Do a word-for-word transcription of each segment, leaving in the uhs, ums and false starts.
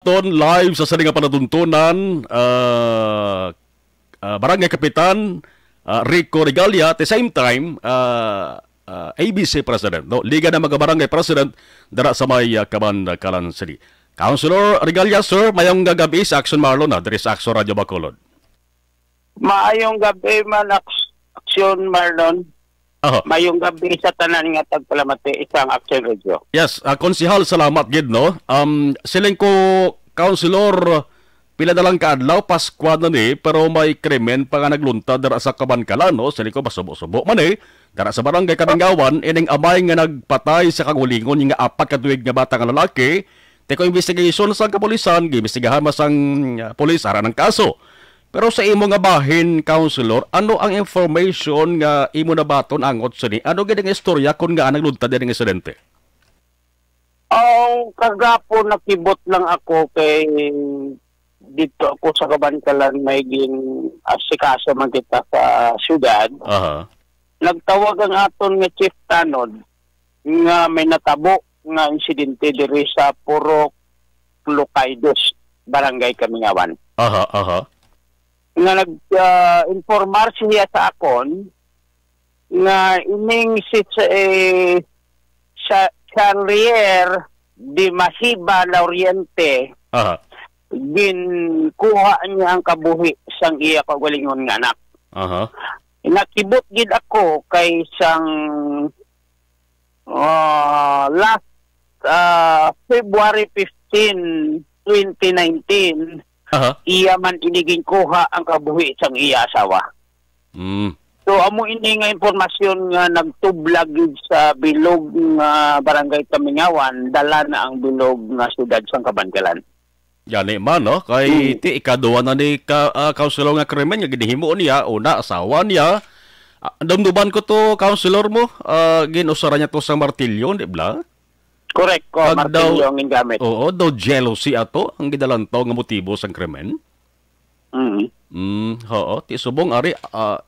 Houston, live sa sini nga panatuntunan, ah, ah, Barangay Kapitan, ah, Rico Regalia, at the same time, ah, ah, A B C President, no? Liga ng mga Barangay President dira sa may, ah, Kabankalan City. Councilor Regalia, sir, mayong gab-i sa Action Marlon, ah, diri sa Action Radio Bacolod. Maayong gabi man, Aks-, Aksyon Marlon. Aha. Mayong gabi sa tanan nga tagpalamati sang Aksyon Radio. Yes, ah, Konsehal, salamat gid, no. Um, siling ko, Councilor, pila na lang ka adlaw, Paskwa na ni, pero may krimen pa nga nagluntad dira sa Kabankalan, no. Siling ko, masubo-subo man eh. Dira sa Barangay Kamingawan, ining amay nga nagpatay sa kagalingon nga apat ka tuig nga bata nga lalaki, tiko investigation sang kapulisan, giimbestigahan man sang, ah, pulis aran ang kaso. Pero sa imo nga bahin, Councilor, ano ang information nga imo nabaton angot sini? Ano gid ang istorya kon ngaa nagluntad ining insidente? Ang kagapon nakibot lang ako kay dito ako sa Kabankalan, may gin-asikaso man kita sa syudad. Aha. Nagtawag ang aton nga chief tanod nga may natabo nga insidente diri sa Purok Lucaidos, Barangay Kamingawan. Aha, aha. Nga nag, ah, informar siya sa akon nga ining si, eh, sa Charlier de Masiba Lauriente, Aha. ginkuha niya ang kabuhi sang iya kaugalingon nga anak. Aha. Nakibot gid ako kay sang, ah, last, ah, February fifteen, twenty nineteen, Aha. iya man ini ginkuha ang kabuhi sang iya asawa. Mm. So, amo ini nga impormasyon nga nagtublag gid sa bilog nga Barangay Kamingawan, dala na ang bilog nga siyudad sang Kabankalan. Gani man, no? Kay Mm. ti ikaduha na ni ka, ah, Councilor nga krimen nga ginhimo niya, una, asawa niya. Ah, dumduman ko to, Councilor mo, ah, ginusara niya to sa martilyo, di ba? Correct, ko, Kag martilyo daw ang gingamit. Oo, daw jealousy ato ang gidalantaw nga motibo sang krimen. Mm. Mm, oo, ti subong ari, ah,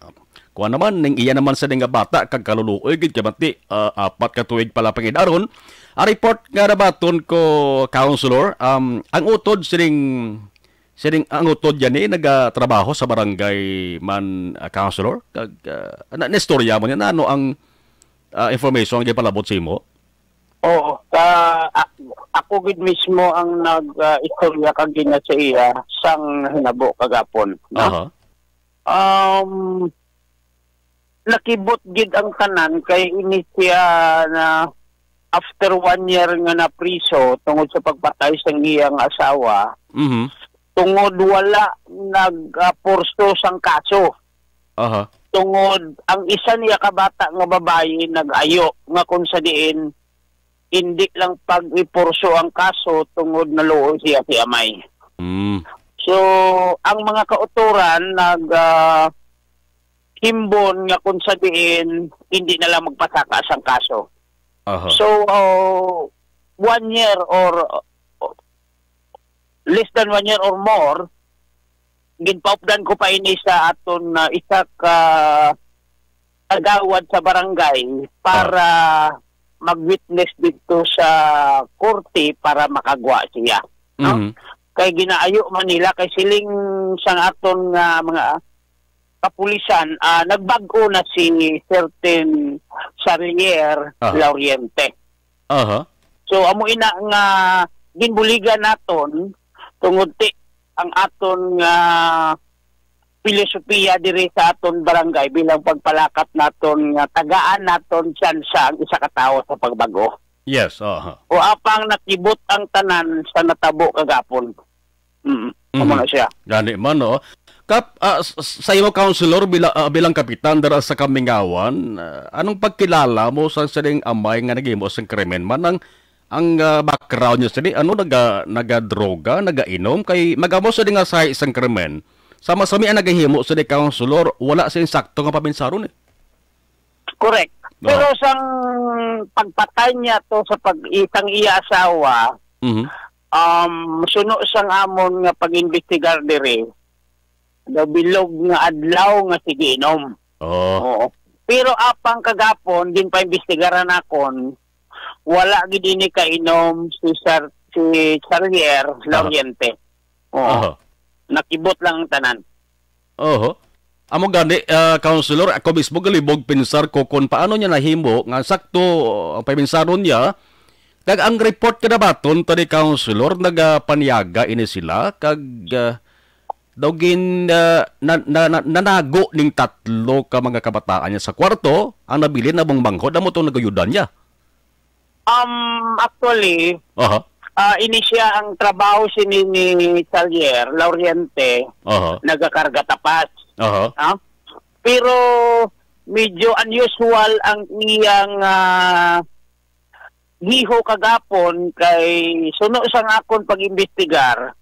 kuwan naman, ning iya naman sa nga bata, kag kaluluoy gid kay mati, ah, apat ka tuig pala pangidaron. Ang report nga nabaton ko, Councilor, um, ang utod sining, sining, ang utod yan eh, nagatrabaho sa barangay man, ah, Councilor? Kag, ah, na, naistorya mo niya na ano ang, ah, information nga ginpalabot sa imo? Oo, ka, ak-, ako gid mismo ang nag, ah, istorya kag gina sa iya sang hinabo kagapon, no? Aha. Um, nakibot gid ang tanan kay ini siya na after one year nga napriso tungod sa pagpatay sang iyang asawa, Mhm. tungod wala nag, ah, purso sang kaso. Aha. Tungod ang isa niya ka bata nga babayi nag-ayo nga kung sa diin hindi lang pag-ipurso ang kaso tungod naluoy siya si amay. Mm. So, ang mga kautoran nag, ah, himbon nga kung sa diin hindi na lang magpasaka sang kaso. Aha. So, uh, one year or, uh, less than one year or more, ginpaupdan ko pa ini sa aton, uh, isa ka kagawad sa barangay para Ah. mag-witness dito sa korte para makagwa siya, no? Mhm. Kay ginaayo man nila, kay siling sang aton nga mga kapulisan, ah, nagbag-o na si certain Charlier Aha. Lauriente. Aha. So, amo ina nga ginbuligan naton tungod ti ang aton nga pilosopiya diri sa aton barangay bilang pagpalakat naton nga tagaan naton tsansa ang isa ka tawo sa pagbag-o. Yes, aha. O apang nakibot ang tanan sa natabo kagapon. Mm, Mhm. amo na siya. Gani man, no? Kap, ah, s-, s-, sa imo, Councilor, bila-, ah, bilang kapitan dira sa Kamingawan, ah, anong pagkilala mo sa sining amay nga naghimo sing krimen man? Ang, ang, ah, background niya sini, ano, naga-, nagadroga, nagainom? Kay magamo sini nga sa isang krimen. Sama sa mi ang nagahimo sini, Councilor, wala sing sakto nga paminsaron, eh. Correct. Oo. Pero sang pagpatay niya to sa pag-, isang iya asawa, Mhm. um, suno sang amon nga pag-imbestigar diri, daw bilog nga adlaw nga sige inom. Oh. Oo. Pero apang kagapon, ginpaimbestigaran nakon, wala gid ini kainom si Sir si Charlier Aha. Lauriente. Oo. Aha. Nakibot lang ang tanan. Oho. Amo gani, ah, Councilor, ako mismo galibog pinsar ko kung paano niya nahimo nga sakto ang paminsaron niya. Kag ang report kada baton ta ni Councilor, nagapanyaga ini sila kag, ah, daw gin, ah, na, na, na, nanago ning tatlo ka mga kabataan niya sa kwarto, ang nabilin na mong manghod amo tong nagayudan niya. Um, actually, Aha. ah, ini siya ang trabaho sini ni Salier Lauriente, Aha. nagakarga tapas. Aha. Ah? Pero medyo unusual ang iyang, ah, giho kagapon kay suno sang akon pag-imbestigar,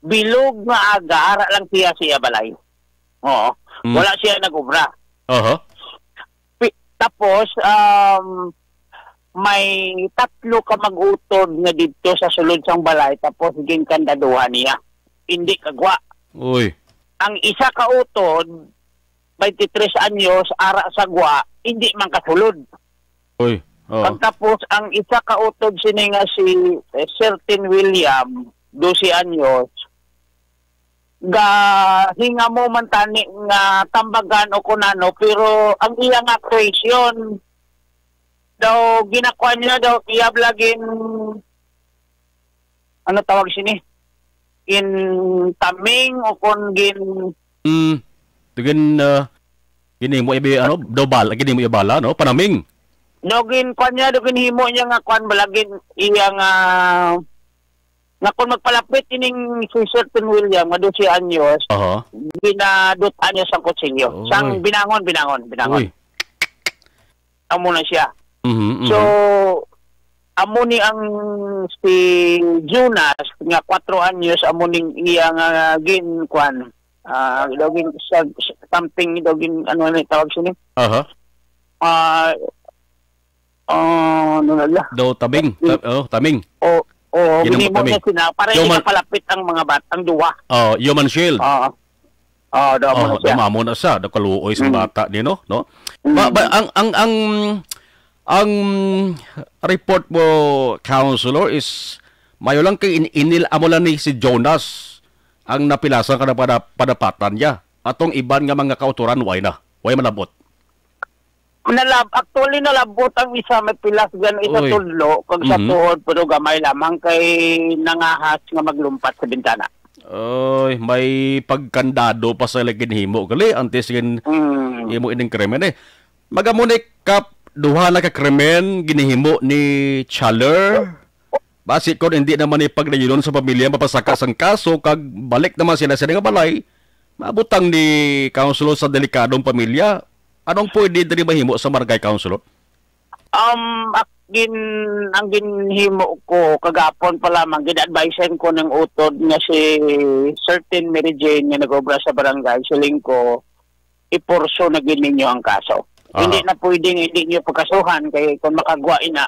bilog nga aga, ara lang siya siya balay. Oo. Mm. Wala siya nag-obra. Aha. Pi-, tapos, um, may tatlo ka mag-utod nga didto sa sulod sang balay, tapos ginkandaduhan niya. Hindi kagwa. Uy. Ang isa ka utod, twenty-three anyos, ara sa gwa, hindi man kasulod. Uy. Oo. Pagtapos, ang isa ka utod sini nga si, eh, Certain William, dose anyos, gahingamo man tani nga tambagan o kun ano, pero ang iya nga question, daw ginakuan niya daw, iya bala gin-, ano tawag sini? Gintaming o kun gin- Mm. Gin, ah, ginhimo iya bi-, ano, daw bal-, ginhimo iya bala, no? Panaming. Daw gin-, kuan niya, daw ginhimo niya nga kuan bala, gin-, iya nga, nga kung magpalapit ining si Certain William nga dose anyos, Aha. ginadutan niya sang kutsilyo. Oy. Sang binangon, binangon, binangon. Uy. Amo na siya. Mhm, mhm. So, amo ni ang si Jonas nga kwatro anyos, amo ning iya nga gin-, kuan, ah, daw gin-, sa-, something daw gin-, ano na tawag sini? Aha. Ah, ah, ano na la? Daw tabing. Ta-, oh, taming. O, o, Ginamot ginimo kami. niya sila para Human- hindi mapalapit ang mga bat-, ang duwa. Oh, human shield. Oo. Oh, daw mo Oh, na siya. Daw mo na siya. Daw kaluoy sa Mm. bata ni, no? No? Mm. Ba, ba, ang, ang, ang, ang report mo, Counselor, is mayo lang kay in-, inil amo lang ni si Jonas ang napilasan ka na pada-, padapatan niya. Atong iban nga mga kautoran, way na. Way malabot. Nalab-, actually, nalabot ang isa, may pilas gan isa Uy. tudlo, kag sa Mhm. tuhod, pero gamay lamang kay nangahas nga maglumpat sa bintana. Oy, may pagkandado pa sa ginhimo gali, antes gin Mm. imo ining krimen eh. Magamunik ka, duha na ka krimen ginhimo ni Chaler. Basi kon hindi naman ni pagdayonon sa pamilya mapasaka sang kaso kag balik naman sila sa nga balay, mabutang ni Councilor sa delikadong pamilya. Anong pwede diri mahimo sa barangay councilor? Um, ak-, gin-, ang ginhimo ko kagapon pa lamang, gin-advisean ko ng utod nga si Certain Mary Jane nga nag-obra sa barangay, siling ko, iporso na gid ninyo ang kaso. Aha. Hindi na pwedeng hindi nyo pagkasuhan kay kung makagwa ina,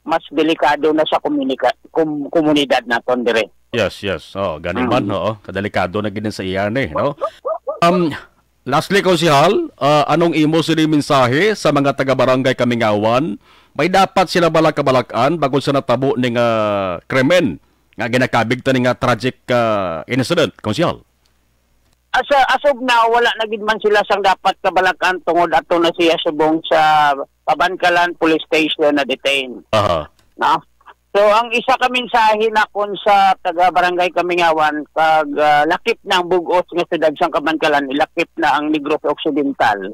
mas delikado na sa komunika-, kom-, komunidad naton dire. Yes, yes. Oh, gani man, Mm. oo. Kadelikado na gid sa iya ni, no? Um, lastly, Konsehal, ah, anong imo sini mensahe sa mga taga-barangay Kamingawan? May dapat sila bala kabalak-an bangod sa natabo ning, ah, krimen nga ginakabig ta ning, ah, tragic, ah, incident, Konsehal? As, as of now, wala na gid man sila sang dapat kabalak-an tungod ato na siya subong sa Pabankalan Police Station na detain. Aha. No? So, ang isa ka mensahe nakon sa taga Barangay Kamingawan, kag, ah, lakip na ang bug-os nga siyudad sang Kabankalan, ilakip na ang Negros Occidental.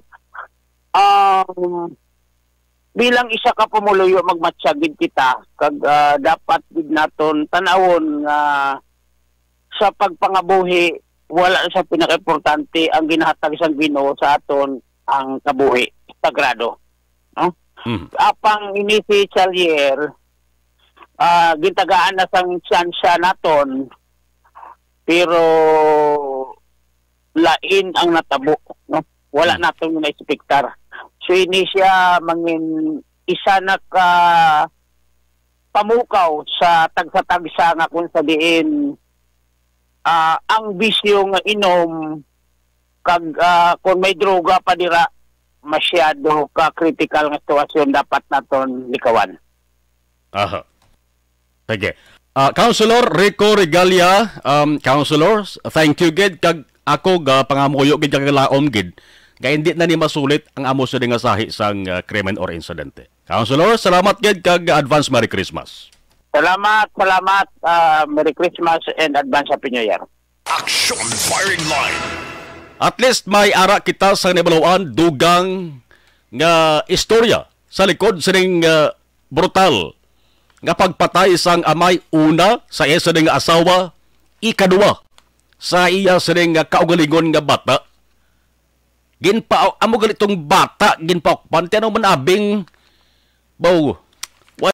Um, bilang isa ka pumuluyo, magmatsyag gid kita, kag, ah, dapat gid naton tan-awon nga sa pagpangabuhi, wala sa pinakaimportante ang ginahatag sang Ginoo sa aton, ang kabuhi, sagrado, no? Mm. Apang ini si Chalier, ah, gintagaan na sang siyansya naton, pero lain ang natabo, no? Wala Mm. naton na-expectar. So, ini siya mangin isa na ka pamukaw sa tagsa-tagsa nga kung sa diin, ah, ang bisyo nga inom kag, ah, kung may droga pa dira, masyado ka critical nga sitwasyon dapat naton likawan. Aha. Sige. Ah, Councilor Rico Regalia, um, Councilor, thank you gid kag ako ga pangamuyo gid kag laom gid nga hindi na ni masulit ang amo sini nga sahi sang, ah, krimen or insidente. Councilor, salamat gid kag advance Merry Christmas. Salamat, salamat. Ah, Merry Christmas and advance Happy New Year. Action Firing Line. At least may ara kita sa nibalawan dugang nga istorya sa likod sining, ah, brutal nga pagpatay sang amay, una sa iya sini nga asawa, ikaduwa sa iya sini nga kaugalingon nga bata. Ginpa amo gali tong bata ginpaukban ti ano man abing baw